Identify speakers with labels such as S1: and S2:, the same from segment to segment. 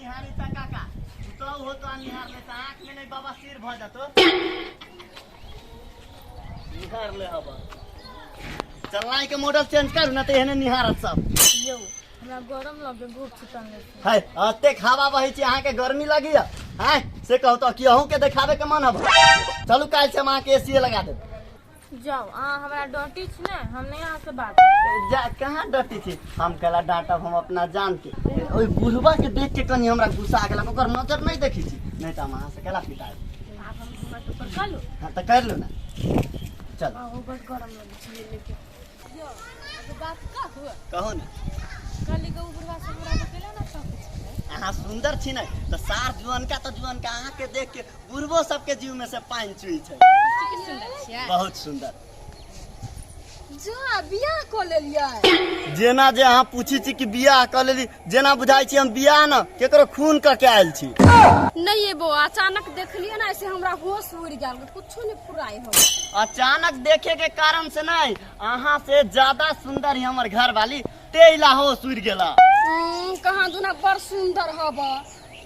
S1: निहारी ता काका पुतहु हो तो निहार ले ता आँख में नहीं बाबा सिर भ जातो निहार ले हबा चलनाई के मॉडल चेंज करू ना तो एहने निहारत सब।
S2: यौ, हमरा गरम लगे गोप छुटल।
S1: है अतेक हवा बहै छै, अहाँके गर्मी लगैया आँय? से कहू तऽ कि अहूँके देखाबे के मन हब? चलू, काल्हि से हम अहाँके एसी लगा देब।
S2: जाउ, अहाँ हमरा डटी छी ने, हम नहीं अहाँ से बात।
S1: जा, कहाँ डटी छी? हम कहला डांटब हम अपना जान के। ओहि बुढ़वा के देख के कनी हमरा गुस्सा आ गेलक, ओकर नजर नहीं देखी छी, नहीं तऽ हम अहाँ से केला पिटायब।
S2: आब हम घूमत ऊपर कर लू।
S1: हाँ तऽ कर लू ना, चल।
S2: ओ बड गरम लगै छै ले लेके। यौ, एगो बात कहू?
S1: कहू ने।
S2: कहली के उ बुढ़वा सब हमरा बतेला ना सब कुछ।
S1: अहाँ सुंदर छी ने तऽ सार जुअनका तऽ जुअनका, अहाँके देख के बुढ़बो सबके जीव में से पानि चुई छै।
S2: की सुंदर छियै?
S1: बहुत सुंदर।
S3: जा, बियाह कऽ लेलियै?
S1: जेना जे अहाँ पूछी छी कि बियाह कऽ लेली, जेना बुझाइ छी हम बियाह न केकरो खून कऽ के आयल छी।
S3: नहीं ये बौआ, अचानक देखलियै ना, ऐसे हमरा होश उड़ गेल, कुछो नहीं फुराई हो।
S1: अचानक देखे के कारण से नहीं, अहाँ से ज्यादा सुंदर ही हमर घर वाली, तेला होश उड़ गेला।
S3: कहाँ दुना बड़ सुंदर हब,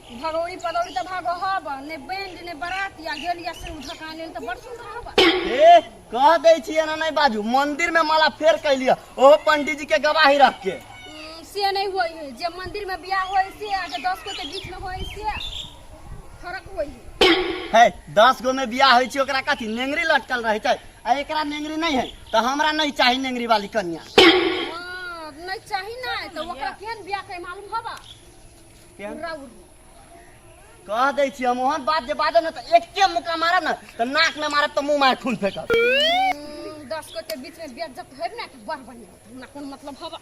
S3: भगौरी पदौरी तऽ भागो हब ने, बैंड ने बारात या गेल या से उठका लेल तऽ बड़ सुंदर हब।
S1: ए, कह दै छी एना नहीं बाजू, मंदिर में माला फेर कैलिय, ओहो पंडित जी के गवाही रख के।
S3: से नहीं होई है, जे मंदिर में बियाह होई से आ जे 10 को के बीच में होई से फर्क होई है।
S1: है, 10 गो में बियाह होइ छै ओकरा कथी नेंगरी लटकल रहै छै, आ एकरा नेंगरी नहीं है तऽ हमरा नहीं चाही नेंगरी वाली कन्या।
S3: हाँ, नहीं चाही ना तऽ ओकरा केहन बियाह करे मालूम हबा?
S1: केहन?
S3: उर्रा उर्री।
S1: कह दै छी हम ओहन बात जे बाजब ने तऽ एके मुक्का मारब ने तऽ नाक में मारब तऽ मुंह मार खून फेंकब।
S3: 10 को के बीच में बेइज्जत होब ना तऽ बड़ बढ़िया होत। हमरा कोन मतलब हबा?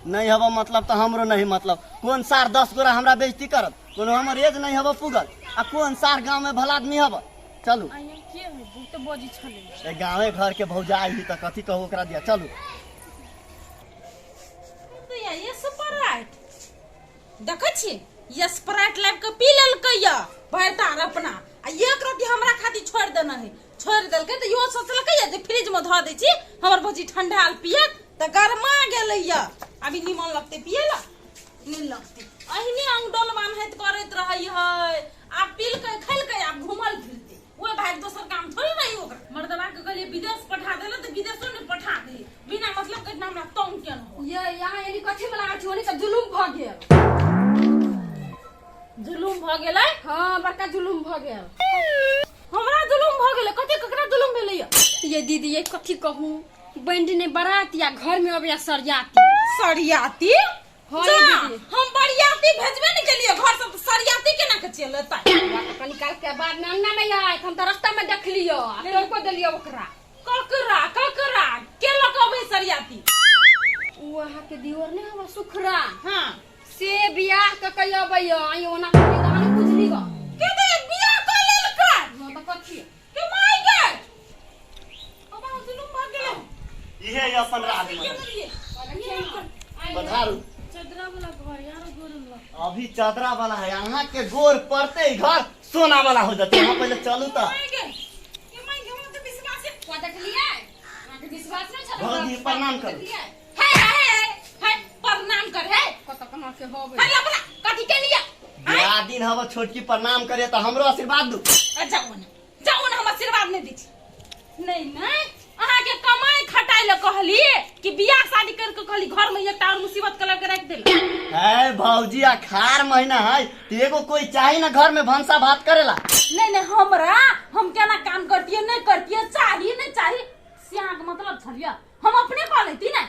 S1: नहीं हबा मतलब तऽ हमरो नहीं मतलब। कोन सार 10 गोरा हमरा बेइज्जती करत? कोनो हमर एज नहीं हबा पुगल, आ कोन सार गांव में भला आदमी हबा? चलू।
S2: आइए, के है? बहुते बजी छलै।
S1: ए, गाँवे घर के भौजाई ही तऽ कथी कहू ओकरा दिया, चलू।
S4: तो या ये स्प्राइट देखै छी, ये स्प्राइट लाबि कऽ पी लेलकै या भरि तार अपना, आ एक रत्ती हमरा खातिर छोड़ि देने है। छोड़ि देलकै तऽ इहो सोचलकै या जे फ्रिज में धऽ दै छी, हमर भौजी ठंडाल पियत, तऽ गरमा गेलै या अभी निमन लगतै पियै ला, नहि लगतै। अहिने अंग डोल बान्हैत करैत रहै है। आब पीलकै खैलकै, आब घुमल फिरतै। ओहि भाई दोसर काम थोड़ी रही ओकरा। मर्दबा के कहलियै विदेश पठा देले तऽ विदेशो नहि पठा दे, बिना मतलब के हमरा तंग केने हो।
S3: ये यहाँ यानी कथी में लागल छी? ओनी तऽ जुलुम भऽ गेल।
S4: जुलुम भऽ गेलै?
S3: हाँ, बड़का जुलुम भऽ गेल।
S4: हमरा जुलुम भऽ गेलै? कथी, ककरा जुलुम भेलै या?
S3: ये दीदी, ये कथी कहूँ, बैंड ने बारात या घर में अबैया सरियाती।
S4: सरियाती?
S3: हाँ,
S4: जा,
S3: ये दीदी।
S4: हम बरियाती भेजबे ने केलिए घर से, तऽ सरियाती केना के चलतै?
S3: हमरा तऽ कनी काल के बाद में अंगना में आयत, हम तऽ रास्ता में देख लियो आ टोको देलियो ओकरा।
S4: ककरा ककरा के लऽ कऽ अबै सरियाती?
S3: उ अहाँ के दियोर ने हवा सुखरा।
S4: हाँ।
S3: से बियाह क के अबैया, आई ओना कनी तऽ अहाँ बुझली ग।
S4: के दे बियाह कऽ लेलकै?
S3: हाँ तऽ कथी?
S4: के माय गे, बाबा जुलुम भऽ गेलै।
S1: इहे ये अपन राज
S4: के
S1: में
S4: बोलिए?
S1: पधारू।
S2: चदरा वाला घर यार गोरम लग।
S1: अभी चदरा वाला है, अहाँ के गोर पड़ते ही घर सोना वाला हो जाते। अहाँ पहले चलू तऽ।
S4: माय गे, के माय गे, हमरा तऽ विश्वास है।
S3: को देखलियै? अहाँके विश्वास नहि छल?
S1: भौजी, प्रणाम करू।
S3: देखलियै?
S4: हे हे हे हे, प्रणाम कर हे।
S3: कतऽ कहाँ के होबै?
S4: हे अपना कथी के लिए?
S1: बियाह दिन हवा, छोटकी प्रणाम करे तऽ हमरो आशीर्वाद दू।
S4: आ जाओ ने, जाओ ने, हम आशीर्वाद नहीं दै छी। नहीं नहीं, अहाँके कमाई खटाई लए कहली कि बियाह शादी करके कहली, घर में एकटा और मुसीबत के लग राखि देल।
S1: है भौजी, अखार महीना है तो एगो कोई चाही ना घर में भनसा भात करेला।
S4: नहीं नहीं, हमरा हम केना काम करतिए नहीं करतिए, चाही नहीं चाही, से अहाँके मतलब छलिए? हम अपने कऽ लेती ने।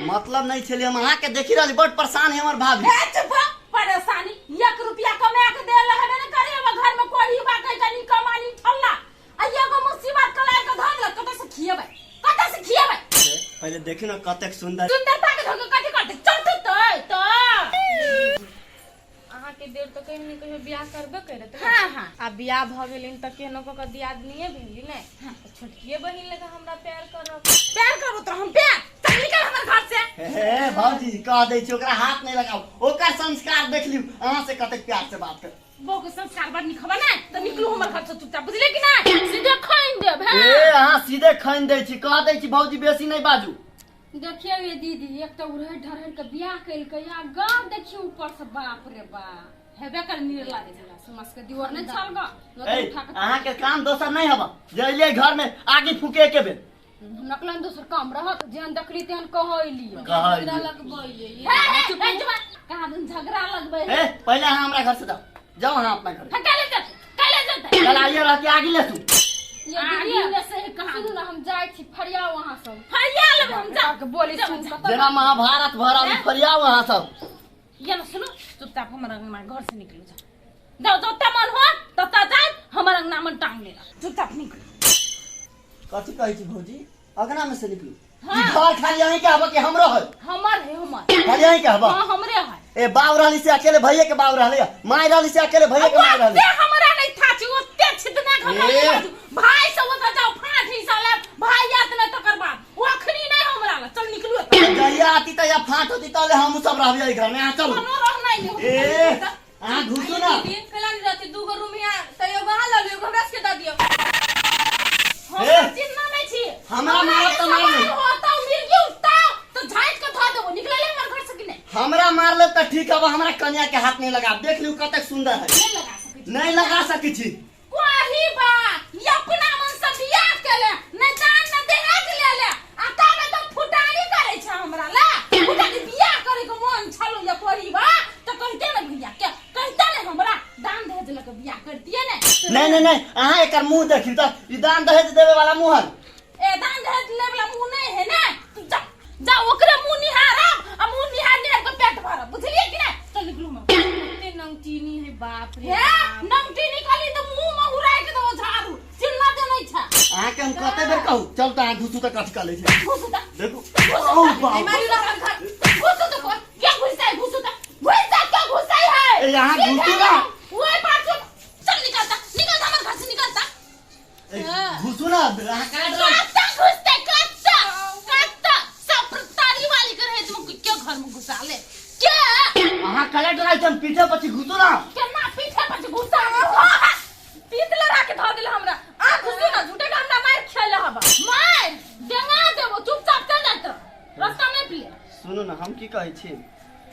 S1: मतलब नहीं छलिए, हम अहाँ के देखी रहली बड़ परेशान है हमर भाभी।
S4: ए चुप, परेशानी 1 रुपया कमा के देल हेबे ने करे, हमर घर में कोई बा कह कनी कमानी ठल्ला, आ एगो मुसीबत कलाय के धर लग, कतऽ से खिएबै, कतऽ से खिएबै?
S1: पहले देखी ना कतेक सुंदर।
S4: सुंदरता के धोके कथी करतै? चटतै तऽ।
S2: अहाँके देर तऽ कहियो ने कहियो बियाह करबे करत ने।
S4: हाँ हाँ।
S2: आ बियाह भऽ गेलिन तऽ केहनो कऽ कऽ दियादनिये भेली ने, तऽ छोटकिए बहिन लगे हमरा प्यार करब।
S4: प्यार करबो तो हम प्यार, चल निकल हमर घर से।
S1: हे भौजी, कह दै छी ओकरा हाथ नहीं लगाओ, ओकर संस्कार देख लियौ अहाँ से कतेक प्यार से बात कर।
S4: बहू के संस्कार बड़ नीक हबे ने तऽ निकलू हमर घर से चुपचाप, बुझले कि ना? सीधे खाइन देब।
S1: ए
S4: हाँ।
S1: अहाँ सीधे खैन दै छी। कह दै छी भौजी, बेसी नहीं बाजू।
S3: देखियौ ये दीदी, एक तऽ उड़हरि ढरहरि के बियाह केलकै आ गाँव देखियौ ऊपर से, बाप रे बाप।
S4: हेबे कर निर्ला दे हमरा
S3: समझ के दिवर नहीं छल ग न
S1: ए
S3: तो उठा के
S1: अहाँ के काम दोसर नहीं हबा जइले घर में आगी फूके के बेर।
S3: हमरा कलन दोसर काम रहत, जेहन देखली तेहन कहली।
S1: कहली।
S2: झगड़ा लगबै ये।
S4: हे हे हे, चुप। कहाँ दिन झगड़ा लगबै
S1: ए पहले अहाँ हमरा घर से जाओ, जाओ अहाँ अपना घर।
S4: हे, कैले जेतै, कैले जेतै?
S1: चल आइए रह के आगी ले तू।
S3: ये
S4: आगी
S3: दीदी
S4: ले से कहाँ?
S3: सुनू ना, हम जाइ छी, फरियाओ अहाँ सब।
S4: फरिया लेबै हम, जा।
S3: के बोली सुन कतऽ।
S1: जेना महाभारत भरल, फरियाओ अहाँ सब।
S4: ये ना सुनो, चुपचाप हमर अंगना घर से निकलू, जाओ जाओ, जतऽ मन हो ततऽ जाए, हमर अंगना मन टांग ले, चुपचाप निकलू।
S1: कथी कहै छी भौजी, अगना में से निकलू?
S4: हाँ।
S1: ई घर खाली अहीं के हबा कि हमरो है?
S4: हमर है, हमर।
S1: खाली अहीं के हबा?
S4: हाँ, हमरे है।
S1: ए बाप रहली से अकेले भैये के बाप रहले, माय रहली से अकेले भैये के माय रहले।
S4: ओते हमरा नहीं था छी, ओते छिदना के हमरा
S1: ए।
S4: नहीं था। भाई सब ओतऽ जाओ, फाँट हिस्सा लेब, भाई याद नहीं तकर बाद ओ अखनी नहीं हमरा ला, चल निकलू एतऽ।
S1: जहिया आती तहिया फाँट होती, तहले हम सब रहबियै घर में। अहाँ चलू।
S4: कोनो रहनाइ नहीं होतै।
S1: ए अहाँ घुसू ना।
S2: दीदी कैला नहीं रहती? दूगो रूम यहाँ तऽ एगो अहाँ लऽ लियौ, एगो हमरा सबके दऽ दियौ।
S4: हमरा चिन्ह नहीं छी।
S1: हमरा मारब तऽ मार ले।
S4: होता मिर्गी उठता तो झाँट के धऽ देबो। निकले ले हमर घर से कि नहीं?
S1: हमरा मार ले तऽ ठीक हबा, हमरा कन्या के हाथ नहीं लगा। देख लियौ कतेक सुंदर है।
S4: नहीं लगा सकै छी।
S1: नहीं लगा सकै छी।
S4: कोही बा ये अपना मन से बियाह केले, नहीं दान न दहेज ले ले, आ तबे तो फुटानी करे छै हमरा ला। फुटानी बियाह करे के मन छलो ये कोही बा तो कहते ने भैया के, कहते ने हमरा दान दहेज ले के बियाह करतिए ने।
S1: नहीं नहीं नहीं, अहाँ एकर मुंह देखी तऽ ई दान दहेज देवे वाला मुंह है।
S4: ए दान दहेज ले वाला मुंह नहीं है ना, तू जा जा ओकरे मुंह निहारब आ मुंह निहार निहार के पेट भरब, बुझलिए कि नहीं? चल निकलू हम।
S2: कते नमकीनी है, बाप रे
S4: हे
S2: बाप।
S4: नमकीनी खाली तो मुंह में उड़ाय के दो झाड़ू चिल्ला दे नहीं छा।
S1: अहाँ के हम कते बेर कहू चल तऽ अहाँ घुसू तऽ कथी कऽ लै छै?
S4: घुसू त।
S1: देखू ओ बाप।
S4: मारी रहा घर, घुसू तो कोई क्या घुसाई? घुसू त घुसा, क्या घुसाई है?
S1: ए, यहाँ
S4: ये
S1: घुसू
S4: घर
S1: ना।
S4: ओए पाछू चल, निकलता निकलता हमर घर से निकलता।
S1: ए, घुसू ना, अहाँ काट रहल।
S4: कत्ता घुसते, कत्ता कत्ता सब तारी वाली कर है तुम क्या घर में घुसा ले क्या?
S1: अहाँ कलेक्ट रहल छी, हम पीछे पीछे घुसू ना।
S4: केना पीछे पीछे घुसा?
S2: पीत लड़ा के धऽ देल हमरा। आ घुसू ना, झूठे के हमरा मारि खेले हबा।
S4: मार डेंगा देबो, चुपचाप चल जात रास्ता में पिए।
S1: सुनू ना, हम की कहै छी?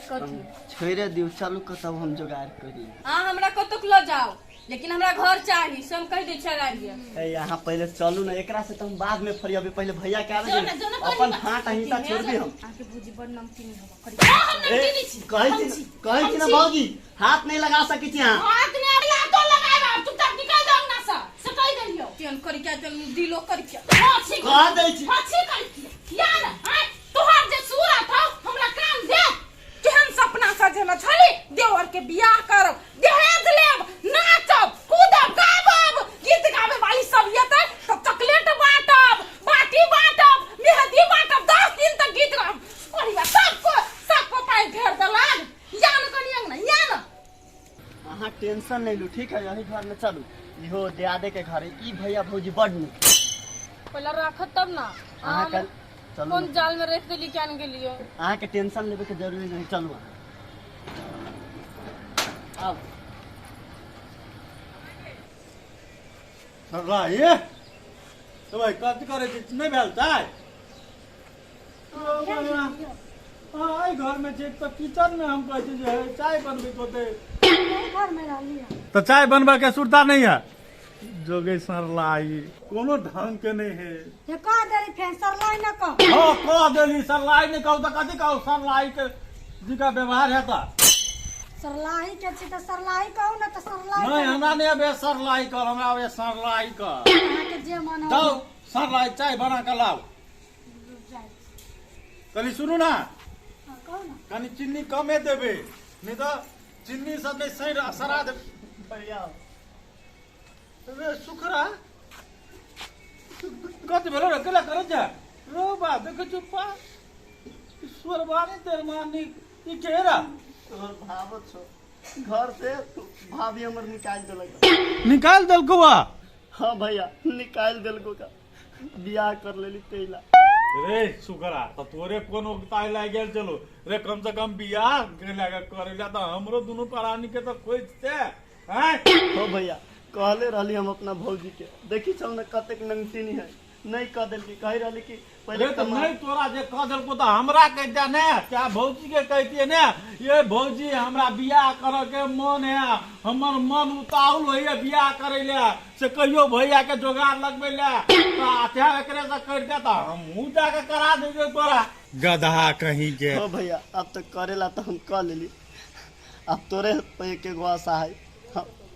S2: कथी?
S1: छोड़े दियौ, चलू कतौ हम जोगाड़ करी।
S2: अहाँ हमरा कतौ लऽ जाओ, लेकिन हमरा घर चाही, से हम कहि दै छियै अगाड़िए।
S1: ए यहाँ पहले चलू ना, एकरा से तो हम बाद में फरियाबे, पहले भैया के आवे
S4: जो ना, जो ना,
S1: अपन
S4: करी।
S1: फाट हिंसा छोड़बी हम।
S2: अहाँके भौजी बड़ नमकीनी हबा करी।
S4: हाँ, हम
S1: ए,
S4: नमकीनी छी।
S1: कहै
S4: हम
S1: छी
S4: छी,
S1: कहै
S4: हम
S1: छी ना
S4: छी।
S1: भौजी, हाथ नहीं लगा सकै छी अहाँ।
S4: हाथ में अगला तो लगाएब, आब चुपचाप निकल जाओ ना से कहि देलियौ।
S2: तेहन करी क्या, तेहन दिलो करी क्या।
S4: हाँ, छी।
S1: कह दै छी।
S4: हाँ, छी करी की। यार, आँय, तोहार जे सूरत हौ, हमरा काम दे। केहन सपना सजेने छली, देवर के बियाह करब, दहेज लेब, नाचब, कूदब, गाबब, गीत गाबे वाली सब एतै तऽ चॉकलेट बाँटब, बाटी बाँटब, मेहंदी बाँटब, 10 दिन तक गीत गाब। परिवार सबको सबको पानि फेर देलक। या न कनि अंगना, या न।
S1: अहाँ टेंशन नहीं लू, ठीक है? यही घर में चलू, इहो दियादे के घर है, ई भैया भौजी बड नीक।
S2: पहले राखत तब ना।
S1: अहाँ कल चलू।
S2: कोन जाल में रख देली क्या गेलियो।
S1: अहाँ के टेंशन लेबे के जरूरी नहीं, चलू अहाँ आउ।
S5: सरला ये तो भाई कथी करै छी? नहि भेल चाय? हाँ, एहि घर में छै तऽ किचन में हम कहै छी जे हे, चाय बनबै होते।
S3: घर में रहली है।
S5: तऽ चाय बनबै के सुरता नहीं है जोगे सरला, ई कोनो ढंग के नहीं है।
S3: ये कह देली फेर सरलाई न कह।
S5: हाँ, कह देली सरलाई नहीं कहू तऽ कथी कहू? सरलाई के जी का व्यवहार है तऽ
S3: सरलाही के छी तऽ सरलाही कहू न तऽ सरलाई।
S5: नहीं, हमरा नहीं अबे सरलाई कर, हमरा अबे सरलाई कर।
S3: अहाँके जे मन हो।
S5: जाओ सरलाई, चाय बना के लाओ। कनि सुनू ना।
S3: हाँ, कहू ना।
S5: कनि चीनी कमे देबै, नहीं तऽ चीनी सब नहीं सड़ सड़ा देबै।
S1: भैया
S5: रे सुखरा, कथी भेलो रे? केला करत जा रो बा? देखै छी पा स्वरबानी तेरमानी ई केरा।
S1: तोहर भावो छो, घर से भाभी हमर निकाल देलक।
S5: निकाल देलको बा?
S1: हाँ भैया, निकाल देलको का बियाह कर लेली तैला।
S5: रे सुकरा, तऽ तोरे कोन उगताई लागि गेल चलो रे? कम से कम बियाह करेला तऽ हमरो दुनू प्राणी के तऽ खोजते हैं।
S1: हो भैया, कहले रहली हम अपना भौजी के, देखी चल न कतेक नंगटिनी है, नहीं कह देलकी। कही रहली कि पहिले
S5: रे तऽ
S1: कमा।
S5: नहि तोरा जे कह देलको तऽ हमरा कहिते ने, क्या भौजी के कहितियै ने, ये भौजी हमरा बियाह करऽ के मन है, हमर मन उताहुल होइए बियाह करै ले, से कहियो भैया के जोगाड़ लगबै ले, तऽ चाहे एकरे से करिते तऽ हमहूँ जाके करा देतियै तोरा। गधा कहीं के।
S1: हो भैया, अब तो करेला तो हम कर लेली, अब तोरे पे एक एगो आशा है।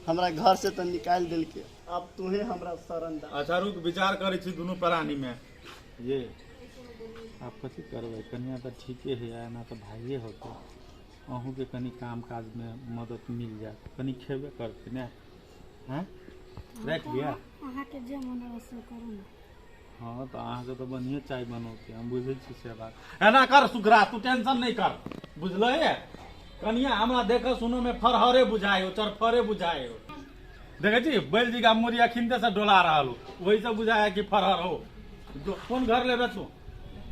S1: हमरा घर से तो निकाल देलके, अब तूहे हमरा शरण दा।
S5: अच्छा रुक, विचार करै छी दुनू प्राणी में। ये आब कथी करबै, कनिया तऽ ठीके है, एना तऽ भाइये होतै, अहूँके कनि काम काजमे मदद मिल जायत, कनि खेबे करतै ने। हैं राखि लिअ।
S3: अहाँके जे मन होय से करू ने।
S5: हँ तऽ अहाँके तऽ बढ़िएँ चाय बनौतै, हम बुझै छी से बात। एना कर सुखरा, तू टेंशन नहि कर, बुझलही? कनिया हमरा देखऽ सुनऽमे फरहरे बुझाइ हो, चरफरे बुझाइ हो। देखै छी बैल जी का मुड़ी अखिनते से डोला रहल हो, वही से बुझाइ है कि फरहर हो। जो कोन घर लेबे तू?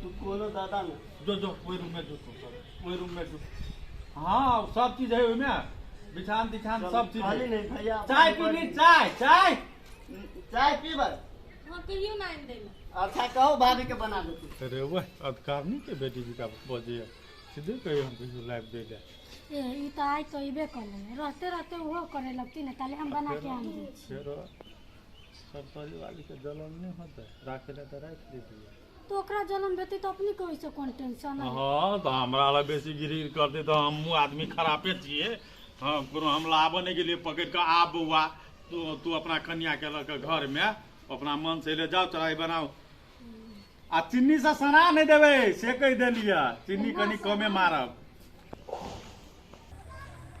S1: तू कोनो दादा ने।
S5: जो जो ओहि रूम में जो, तू सब ओहि रूम में जो। हाँ सब चीज है ओहिमे, बिछान तिछान सब चीज
S1: कहली
S5: है।
S1: नहीं भैया।
S5: चाय पीबी? चाय चाय
S1: चाय पीबै?
S2: हाँ, कहियो ना आनि दै।
S1: अच्छा कहो भाभी के बना देती।
S5: अरे वह अधिकारनी के बेटी जी का बजे सीधे कहियो हम किछु लाइव दे दे।
S3: ए ई तऽ आइ तो अयबे करै, रहते रहते ओहो करे लगती ने, ताले हम बना के आनि दै छी।
S5: फेरो सरसरी वाली के जलन नहीं होते, राखे ले तऽ राखि दीजिए।
S3: तो ओकरा जन्म भेतै तऽ अपने के ओहिसँ कोन टेंशन है?
S5: हाँ तऽ हमरा लग बेसी गिरी करते तऽ हमहूँ आदमी खरापे छियै। हाँ कोनो हम लाबऽ नहि गेलियै पकड़ि कऽ। आ बौआ, तू तू अपना कनिया के लऽ कऽ घर में अपना मन से ले जाओ, चढ़ाई बनाओ, आ चीनी से सना नहि देबै से कहि देलियै, चीनी कनि कमे मारब।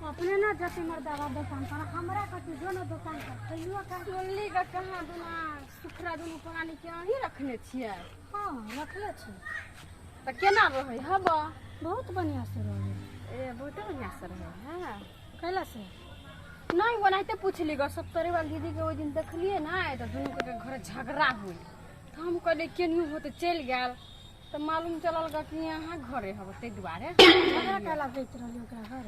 S3: अपने ना जती मर्दावा दुकान पर, हमरा कथी, जो ना दुकान पर खैलुआ का।
S6: सुनली का कहाँ दुना सुखरा दुनू प्राणी के अहीं रखने छियै?
S3: हाँ रखले छी।
S6: तऽ केना रहै हब?
S3: बहुत बढ़िया से रहे।
S6: ए बहुते बढ़िया से रहै है।
S3: कैला से?
S6: नहीं ओनाहिते पुछली ग, सप्तरी वाली दीदी के ओहि दिन देखलियै ने तऽ दुनू के घर झगड़ा हुई, तऽ हम कहलियै केनियो होते चलि गेल, तऽ मालूम चलल ग कि अहाँ घरे हब, ताहि दुआरे।
S3: झगड़ा कैला दैत रहली ओकरा घर?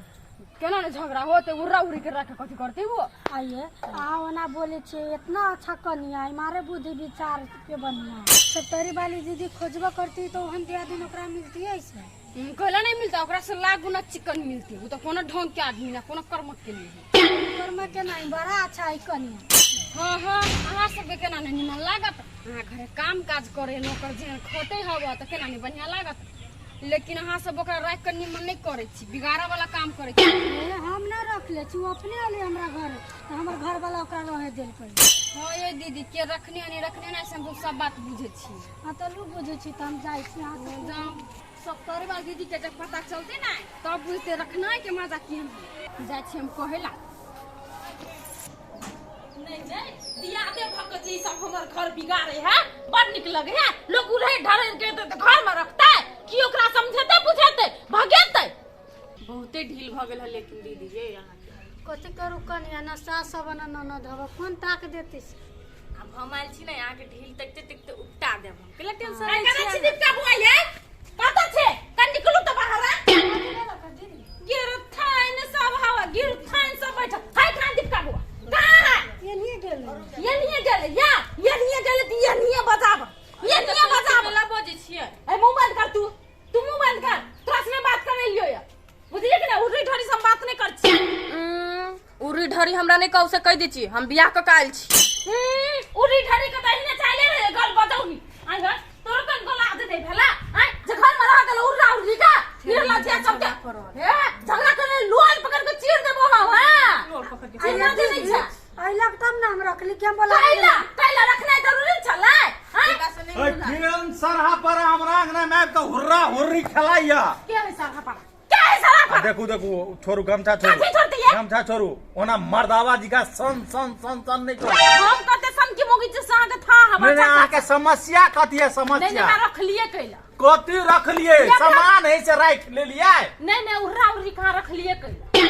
S6: केना ने झगड़ा होते, उर्रा उरी के रख कथी करते वो।
S3: आइए आ ओना बोले छियै, इतना अच्छा कनिया है, मारे बुद्धि विचार के बढ़िया। सप्तरी वाली दीदी खोजबो करती तो ओहन दिया दिन ओकरा मिलती ऐसे?
S6: कहला नहीं मिलता, ओकरा से लाख गुना चिकन मिलती, वो तो कोनो ढंग के आदमी ना, कोनो कर्म के लिए।
S3: कर्म के नहीं, बड़ा अच्छा है कनिया।
S6: हाँ हाँ, अहाँ सबके केना नहीं निमन लागत? अहाँ घरे काम काज करे नौकर जेहन खटे हब तऽ केना नहीं बढ़िया लागत? लेकिन अहाँ सब ओकरा राखि कऽ निमन नहीं करै छी, बिगाड़ऽ वाला काम करै छी।
S3: ए, हम ना रखले छी, ओ अपने अले हमरा घर, तऽ हमर घर वाला ओकरा रहे देलकै।
S6: हाँ ये दीदी, के रखने नहीं रखने ना, से हम सब बात बुझै छी।
S3: हाँ तऽ लू बुझै छी तऽ हम जाइ छी। अहाँ सब
S6: जाउ, सप्तरी वाली दीदी के जब पता चलते ना तब बुझते रखना के मजा केहन होइ। जाइ छी हम कहै ला।
S4: नहीं नहीं दियादे भक जे ई सब हमर घर बिगाड़े है, बड़ नीक लगे है। लोग उड़े ढरे के तऽ घर में रखते की ओकरा समझेते बुझेते भगेते।
S2: बहुते ढील भऽ गेल है लेकिन दीदी ये अहाँके।
S3: कथी करू कनिया, ना सास हब ना ननद हब, कोन ताक देती से?
S2: आब हम आयल छी ने, अहाँके ढील तकते तकते उपटा देब हम, केला टेंशन
S4: आइ
S2: लै
S4: कने
S2: छी
S4: छी दीपका बुआ ये कतऽ छै? कनि निकलू तऽ बाहर। गिर थाइन सब हवा गिर थाइन सब बैठल हाय। कहाँ दीपका बुआ कहाँ है?
S3: एनिए गेलै।
S4: ये नहीं गेलै या ये नहीं गेलै तऽ ये नहीं बजाब, ये नहीं बजाब।
S2: केला बजै छियै?
S4: ए मुंह बंद कर तू, तू मुंह बंद कर, तोरा से नहीं बात करे लियो या, बुझलिए कि ना? उड़ी ढड़ी से हम बात नहीं कर छी।
S2: उड़ी ढड़ी हमरा नहीं कहू से कहि दै छी, हम बियाह कऽ के आयल छी।
S4: उड़ी ढड़ी के तहिने चाहले रहे गल बजौनी। आइ हट, तोरो कन गला दे नहीं भेला आइ जे घर में रह गेल उर्रा उर्री का निर्लज्ज सब के। हे झगड़ा करे लोल पकड़ के चीर देबो हम। हां
S2: लोल पकड़ के
S4: चिन्ह दे नहीं छै।
S3: अइलक तब ना हम रखली, के हम बोला?
S4: कैला कैला रखनाइ जरूरी छलै? आँय?
S2: एकरा से नहीं
S5: ए, केहन सरहा पर हमरा अंगना में आबि कऽ हुर्रा हुर्री खेलाइया?
S4: के है सरहा पर? के है सरहा पर?
S5: देखू देखू, छोड़ू गमछा छोड़ू।
S4: कथी छोड़ती है?
S5: गमछा छोड़ू, ओना मर्दावा जी का सन सन सन सन नहीं करू।
S4: हम कते सन की मोगी छै से अहाँके था हमर
S5: नहीं नहीं,
S4: चाचा।
S5: अहाँके समस्या कथी है?
S4: नहीं नहीं,
S5: समस्या
S4: हमरा रखलिए कैला?
S5: कथी रखलिए? सामान है से राखि लेलिए।
S4: नहीं नहीं, उर्रा उर्री कहाँ रखलिए कैला?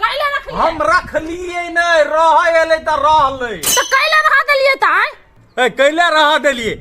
S4: कैला रखलिए?
S5: हम रखलिए नहीं, रह एलै तऽ रहलै।
S4: तऽ कैला रह देलिए तऽ आँय?
S5: ए कैले रह देलिए?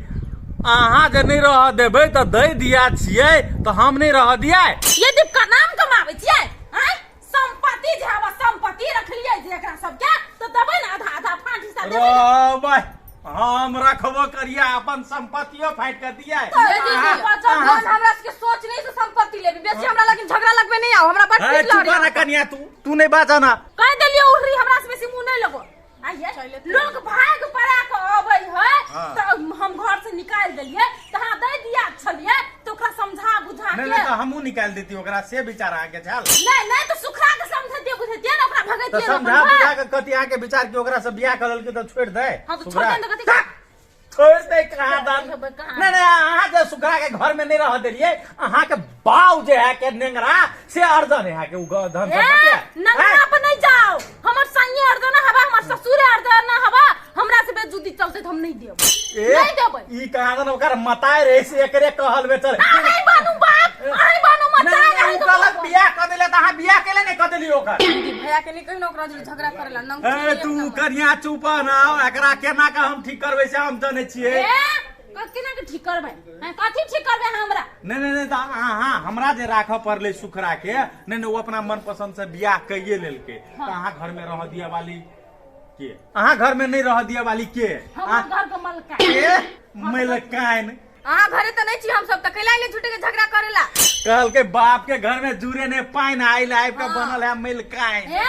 S5: अहाँ जे नहीं रह देबै तऽ दै दिया छियै तऽ हम नहीं रह दियै?
S4: ये दीपका नाम कमाबै छियै आँय? संपत्ति जे हवा संपत्ति रखलिए जे एकरा सबके तऽ देबै ने आधा आधा फाँट हिस्सा देबै ने।
S5: रहबै। हम रखबो करिया अपन संपत्तियो फाटि के दिया।
S6: ये दीदी जखन हमरा सबके सोच नहीं से संपत्ति लेबी बेसी हमरा लेकिन झगड़ा लगबे नहीं आओ, हमरा बड़
S5: ए,
S6: पीट
S5: चुप
S6: लग
S5: ना कनिया, तू तू नहीं बाजा ना।
S4: कह देलियो उर्री हमरा से बेसी मुंह नहीं लगो। आइए लोग भाग पड़ा के अबै है तो हम घर से निकाल देलिए त हां दे दिया छलिए तो ओकरा समझा बुझा
S5: नहीं
S4: के
S5: नहीं तो हमहू निकाल देती ओकरा से विचार अहाँके छल।
S4: नहीं नहीं तो सुखरा के समझतिए बुझतिए ना ओकरा
S5: तो
S4: भगैतिए ना
S5: समझा बुझा के कथी अहाँके विचार के ओकरा से बियाह कर लेलकै तो छोड़ि दे।
S4: हां तो छोड़ दे न कथी
S5: छोड़ि दे कहाँ दान।
S4: कहाँ?
S5: नहीं नहीं अहाँ जे सुखरा के घर में नहीं रह देलिए, अहाँ के बाऊ जे है के नेंगरा से अर्जन है के उ धन
S4: ए
S5: संपत्ति है।
S4: नंगरा पर नहीं जाओ, हमर संगे अर्दना हवा, हमर ससुरे अर्दना हवा, हमरा से बेजुदी चलते त हम नहीं देब,
S5: ए,
S4: नहीं देबै।
S5: ई कहाँ दन ओकर मताय रहे से एकरे कहल बेचल।
S4: अहीं बानू बाप, अहीं बानू
S5: नहीं,
S4: मताय
S5: नहीं,
S4: रहे
S5: उ
S4: तो
S5: कहलक
S4: बाप।
S5: बियाह कर देले त अहाँ बियाह केले नहीं कर देली ओकर।
S2: दीदी भैया के नहीं कहियो ना ओकरा जो झगड़ा करेला नंग
S5: ए तू कनिया चुप ना, एकरा केना के हम ठीक करबै से हम जानै छियै।
S4: ए केना के ठीक करबै? हैं, कथी ठीक करबै हमरा?
S5: नहीं नहीं नहीं त अहाँ हमरा जे राखऽ पड़लै सुखरा के, नहीं नहीं ओ अपना मन पसंद से बियाह कइये लेलकै त अहाँ घर में रह दिया वाली के, अहाँ घर में नहीं रह दिया वाली के,
S4: हमर घर के मलका
S5: के मलकाइन।
S6: अहाँ घरे त नहीं छी हम सब त कैला ले झूठे के झगड़ा करेला।
S5: कहलकै बाप के घर में जुरे ने पानि आइल आबि के बनल है मलकाइन।
S4: ए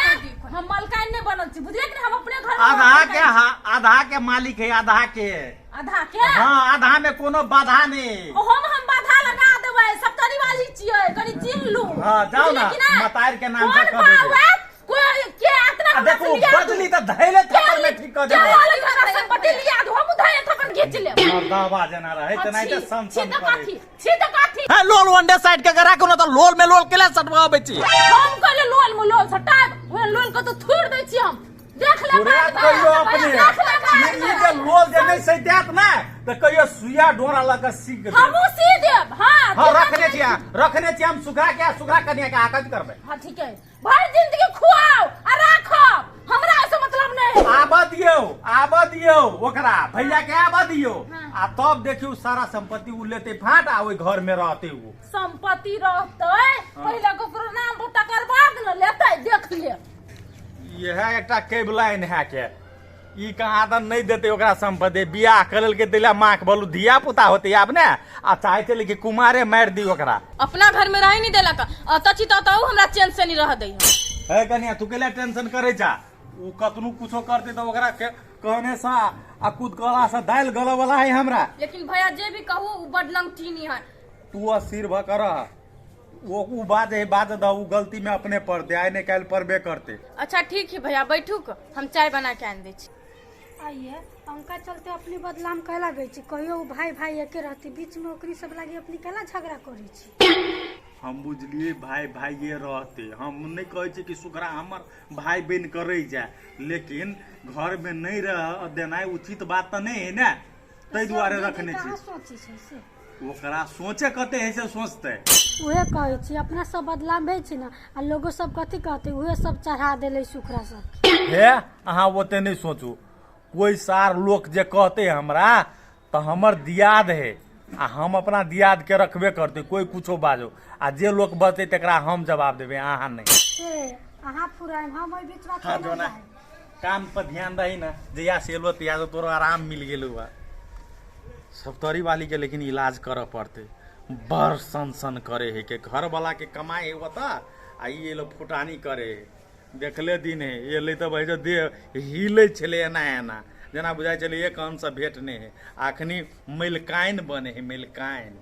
S4: हम मलकाइन नहीं बनल छी बुझलियै कि हम अपने घर में
S5: आधा के
S4: मलकाइन।
S5: हाँ, आधा के मालिक है आधा के।
S4: आधा के?
S5: हाँ आधा में कोनो बाधा नहीं।
S4: ओहो में हम बाधा लगा देबै, सप्तरी वाली छियै कनी चिन्ह लू।
S5: हाँ, जाओ ना,
S4: बुझलियै कि नहि?
S5: मतार के नाम से
S4: कोन
S5: कह देबै।
S4: बाप है? कोई के अतना
S5: आ
S4: हमरा
S5: देखू
S4: से लिया दू?
S5: बदली तऽ धैले थप्पड़ में ठीक कऽ
S4: के
S5: देबै।
S4: वाली हमरा संपत्ति लिया दू, हम धैले थप्पड़ घीच लेब।
S5: मर्दाबा जेना रहै तऽ नहि तऽ सन
S4: छी
S5: सन
S4: तऽ
S5: करै।
S4: कथी, छी तऽ कथी?
S5: है लोल वनडे साइड के करा कोनो तऽ लोल में लोल केला सटवाबै छी।
S4: हम कहले लोल में लोल सटायब, ओहन लोल के तऽ थुरि दै छी हम। देख ले
S5: पूरा
S4: बात
S5: कहियो
S4: बात,
S5: अपने
S4: देख ले बात।
S5: ई जे लोल जे नहीं सैतात ना तऽ कहियो सुइया डोरा लऽ कऽ सीख देब।
S4: हमहूँ सी देब। हाँ
S5: हाँ रखने छियै, रखने छियै हम सुखरा के, सुखरा कनिया के आकज करबै।
S4: हाँ ठीक है, भरि जिंदगी खुआओ आ राखब, हमरा ऐसे मतलब नहीं।
S5: आबऽ दियौ, आबऽ दियौ ओकरा भैया के आबऽ दियौ आ तब देखियौ सारा संपत्ति उ लेतै फाट आ ओहि घर में रहतै उ।
S4: संपत्ति रहतै पहिले ककरो नाम पर तकर बाद न लेतै, देख ले।
S5: इएह एकटा केबलाइन है के ई कहाँ दन नहीं देते ओकरा संपत्ति। बियाह कर लेलकै तैला माँ के बोलू धिया पुता होते आब ने, आ चाहे छलै कि कुमारे मारि दी ओकरा।
S2: अपना घर में रहे नहीं देलक, अतऽ छी तऽ अतऽ हमरा चैन से नहीं रह दै।
S5: हे कनिया तू केला टेंशन करे जा, उ कतनो कुछो करते तऽ ओकरा के कहने से आ कूद गला से दालि गलऽ वाला है हमरा।
S6: लेकिन भैया जे भी कहू उ बड लंगठीनी है।
S5: तू अस्थिर भऽ के रह, वो उ बात है बात द उ गलती में अपने पड़ते, आइ नहीं काल्हि पड़बे करते।
S2: अच्छा ठीक है भैया बैठू, हम चाय बना के आनि दै छी।
S3: आइए अंका चलते अपनी बदनाम कैला गई छी, कहियो उ भाई भाई एके रहती, बीच में ओकरी सब लागी अपनी कैला झगड़ा करै छी।
S5: हम बुझलिए भाई भाई ये रहते, हम नहीं कहै छी कि सुखरा हमर भाई बन के रहि जाए, लेकिन घर में नहीं रह देनाइ उचित बात तऽ नहीं है ने, ताहि दुआरे रखने छी।
S3: कहाँ सोचै छै से
S5: ओकरा सोचे कते है से सोचते।
S3: उहे कहै छी अपना सब बदनाम भेल छी ना, आ लोगो सब कथी कहते, उहे सब चढ़ा देले सुखरा सब।
S5: हे अहाँ ओते नहीं सोचू, कोई सार लोक जे कहते हमरा तऽ हमर दियाद है आ हम अपना दियाद के रखबे करते, कोई कुछो बाजो आ जे लोक बजते तकरा हम जवाब देबै, अहाँ नहीं।
S3: से अहाँ फुराएम हम ओहि बीचवा
S5: हाँ
S3: केना
S5: जो ना
S3: जायब?
S5: काम पर ध्यान दही ना, जहिया से एलो तहिया से तोरो आराम मिल गेलो बा। सप्तरी वाली के लेकिन इलाज करऽ पड़ते, बड़ सन सन करे है के घर वाला के कमाए है ओतऽ आ ई एलो फुटानी करे है। देखले दिन है एलै तऽ भाई देह हिलै छलै एना एना जेना बुझाइ छलै एक अंश से भेट नहि है, अखनी मैलकाइन बने है मैलकाइन।